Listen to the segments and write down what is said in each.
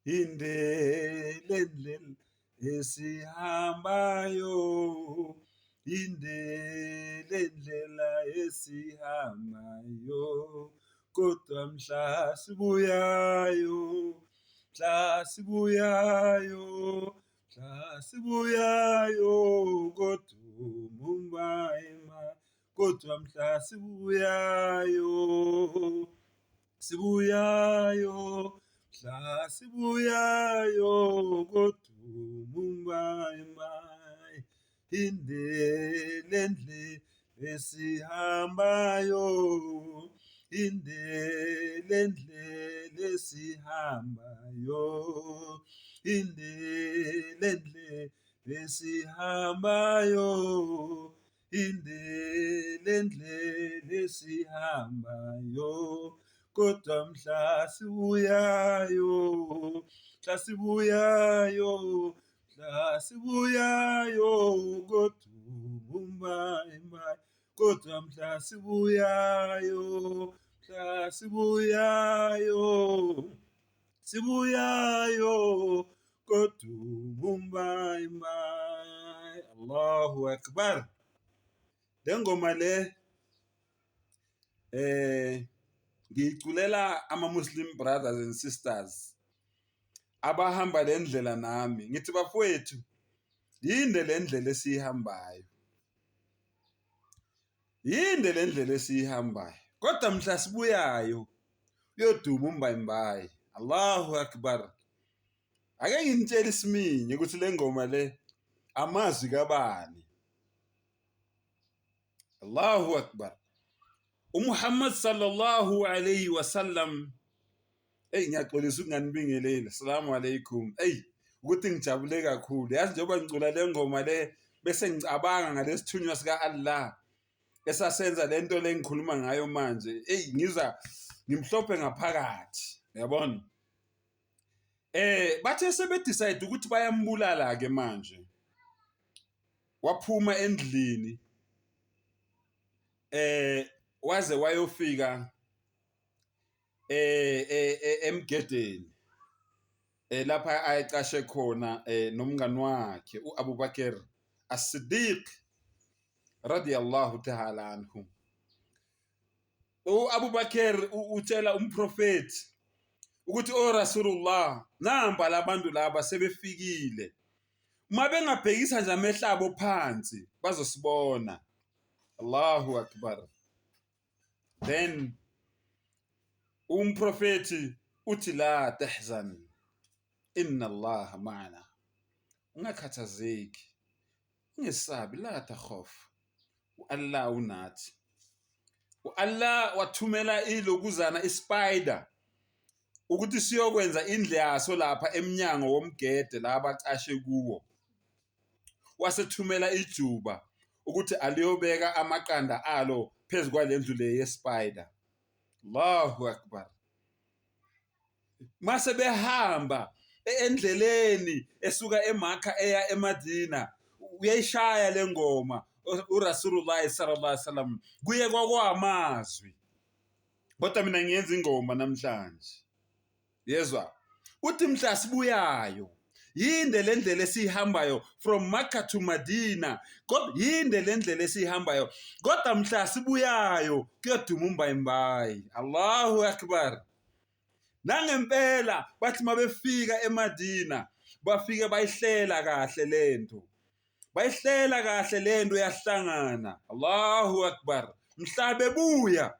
Inde lendlela esihambayo, inde lendlela esihambayo, kodwa mhla sibuyayo, mhla sibuyayo, mhla sibuyayo, koduma umbayimbayi, kodwa mhla sibuyayo. Sibuyayo mhla sibuyayo koduma umbayimbayi inde lendlela esihambayo inde lendlela esihambayo inde lendlela esihambayo Inde lendlela esihambayo kodwa mhla sibuyayo mhla sibuyayo mhla sibuyayo kodwa umbayimbayi kodwa mhla sibuyayo mhla sibuyayo sibuyayo kodwa umbayimbayi. Allahu Akbar. Le ngoma le eh ngiyiculela ama-Muslim brothers and sisters abahamba le ndlela nami ngithi bafowethu yinde le ndlela esiyihambayo yinde le ndlela esiyihambayo kodwa mhla sibuyayo kuyoduma umbayimbayi. Allahu Akbar. Ake nginitshele isiminye ukuthi le ngoma le amazwi kabani. Allahu Akbar. UMuhammad sallallahu alayhi wasallam. Eyi ngiyaxolisa ukunganibingeleli. Assalamu alaikum. Eyi ukuthi ngijabule kakhulu. Yazi njengoba ngicula le ngoma le bese ngicabanga ngalesithunywa sika Allah esasenza le nto le ngikhuluma ngayo manje. Eyi ngiza ngimhlophe ngaphakathi. Uyabona? Bathe sebe-decide ukuthi bayambulala-ke manje. Waphuma endlini waze wayofika emgedeni lapha ayecashe khona nomngani wakhe u-Abu Bakr As-Siddiq radiyallahu ta'ala anhu. U-Abu Bakr utshela umprofethi ukuthi o Rasulullah namba labantu laba sebefikile uma bengabhekisa nje amehlo abo phansi bazosibona. Allahu Akbar. Then umprofethi uthi la tahzan inna Allah ma'ana, ungakhathazeki, ungesabi, la takhof, u-Allah unathi. U-Allah wathumela ilokuzana ispider ukuthi siyokwenza indle yaso lapha emnyango womgede la abacashe kuwo. Wasethumela ijuba ukuthi aliyobeka amaqanda alo phezu kwale ndlu le yespider. Allahu Akbar. Mase behamba endleleni esuka eMakha eya eMadina, uyayishaya le ngoma uRasulullah sallallahu alaihi wasallam, kuye kwakwamazwi. Kodwa mina ngiyenza ingoma namhlanje. Yezwa, uthi mhla sibuyayo yinde le ndlela esiyihambayo from Makkah to Madina, kodwa yinde le ndlela esiyihambayo, kodwa mhla sibuyayo kuyoduma umbayimbayi. Allahu Akbar. Nangempela bathi mabefika eMadina bafike bayihlela kahle lento, bayihlela kahle lento yahlangana. Allahu Akbar. Mhla bebuya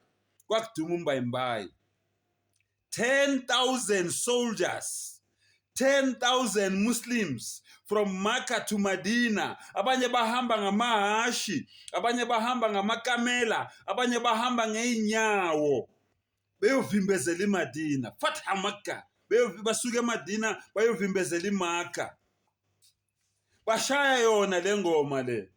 kwakuduma umbayimbayi. 10,000 soldiers, 10,000 Muslims from Makkah to Medina. Abanye bahamba ngamahashi, abanye bahamba ngamakamela, abanye bahamba ngey'nyawo beyovimbezela iMadina. Fatha Makkah, basuka eMadina bayovimbezela iMakkah. Bashaya yona le ngoma le,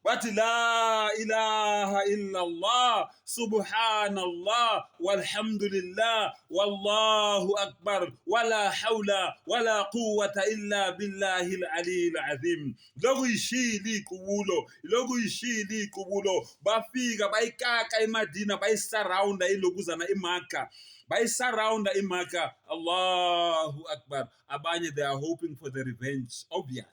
bathi la ilaha illa Allah subhanallah walhamdulillah wallahu akbar wala hawla wala quwwata illa billahi al-ali al-azim. Lokuyishilo iqubulo, lokuyishilo iqubulo. Bafika bayikaka eMadina, bayisurrounda ilokuzana iMakkah. Bayisurrounda iMakka. Allahu Akbar. Abanye, they are hoping for the revenge, obviously.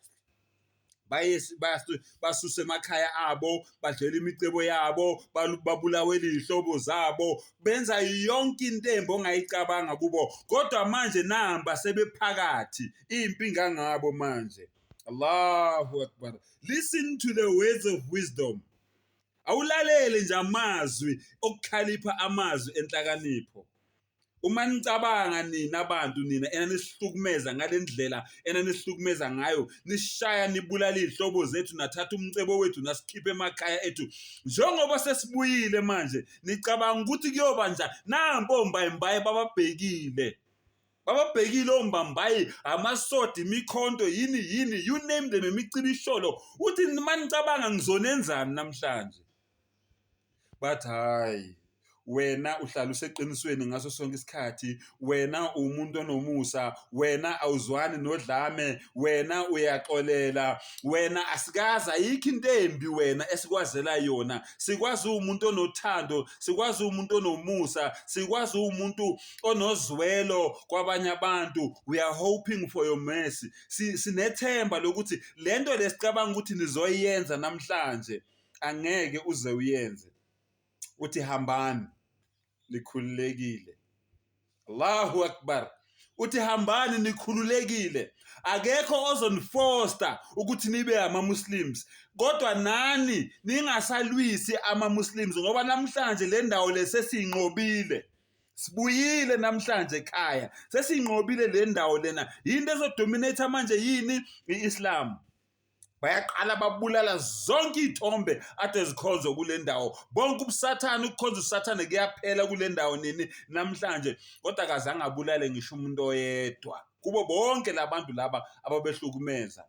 Basuse emakhaya abo, badlela imicebo yabo, babulawe iy'hlobo zabo, benza yonke into embi ongayicabanga kubo. Kodwa manje namba sebephakathi, impi ngangabo manje. Allahu Akbar. Listen to the words of wisdom. Awulalele nje amazwi okukhalipha, amazwi enhlakanipho. Uma nicabanga nina abantu, nina enanisihlukumeza ngale ndlela enanisihlukumeza ngayo, nishaya, nibulala iy'hlobo zethu, nathatha umcebo wethu, nasikhipha emakhaya ethu, njengoba sesibuyile manje, nicabanga ukuthi kuyoba njani? Nampo ombayimbayi bababhekile, bababhekile ombambayi, amasodi, imikhonto, yini yini, you name them, imicibisholo. Uthi manicabanga ngizonenzani namhlanje? Bathi, "Hayi, wena uhlala useqinisweni ngaso sonke isikhathi, wena umuntu onomusa, wena awuzwani nodlame, wena uyaxolela, wena asikaze, ayikho into embi wena esikwazela yona. Sikwazi umuntu onothando, sikwazi umuntu onomusa, sikwazi umuntu onozwelo kwabanye abantu. We are hoping for your mercy. Sinethemba lokuthi lento lesicabanga ukuthi nizoyenza namhlanje angeke uze uyenze." Uthi, "Hambani nikhululekile." Allahu Akbar. Uthi, "Hambani nikhululekile, akekho ozonifosta ukuthi nibe ama-Muslims, kodwa nani ningasalwisi ama-Muslims, ngoba namhlanje le ndawo le sesiyinqobile. Sibuyile namhlanje ekhaya, sesiyinqobile le ndawo lena. Yinto ezodominate manje yini? I-Islam." Bayaqala babulala zonke iy'thombe ade zikhonzwe kule ndawo, bonke ubusathane, ukukhonza usathane kuyaphela kule ndawo nini? Namhlanje. Kodwa akazange abulale ngisho umuntu oyedwa kubo bonke labantu laba ababehlukumeza.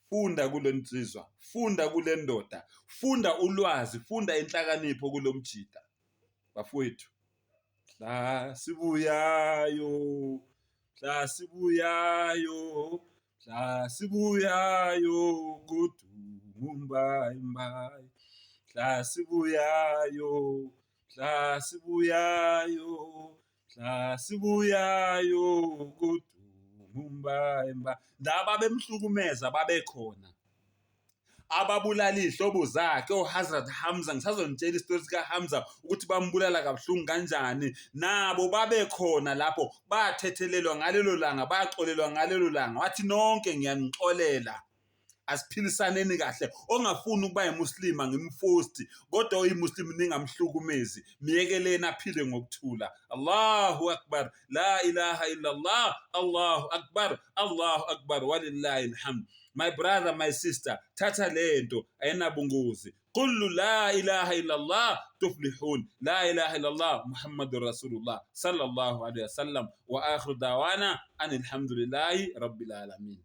Funda kule nsizwa, funda kule ndoda, funda ulwazi, funda inhlakanipho kulo mjida, bafowethu. Mhla sibuyayo, mhla sibuyayo, mhla sibuyayo, kodumba imbayi, mhla sibuyayo, mhla sibuyayo, mhla sibuyayo, kodumba imbayi. Laba bemhlukumeza babekhona, ababulala iy'hlobo zakhe, oHazrat Hamza. Ngisazonitshela isitori sikaHamza ukuthi bambulala kabuhlungu kanjani. Nabo babekhona lapho, bathethelelwa ngalelo langa, baxolelwa ngalelo langa. Wathi, "Nonke ngiyanixolela, asiphilisaneni kahle. Ongafuni ukuba yimuslim angimfosti, kodwa oyimuslim ningamhlukumezi, miyekeleni aphile ngokuthula." Allahu Akbar. La ilaha illallah. Allahu Akbar, Allahu Akbar, walillahi alhamd. My brother, my sister, thatha lento, ayinabungozi. Qulu la ilaha illallah tuflihun. La ilaha illallah Muhammadur Rasulullah sallallahu alaihi wasallam. Wa akhiru dawana anilhamdulillahi rabbil alamin.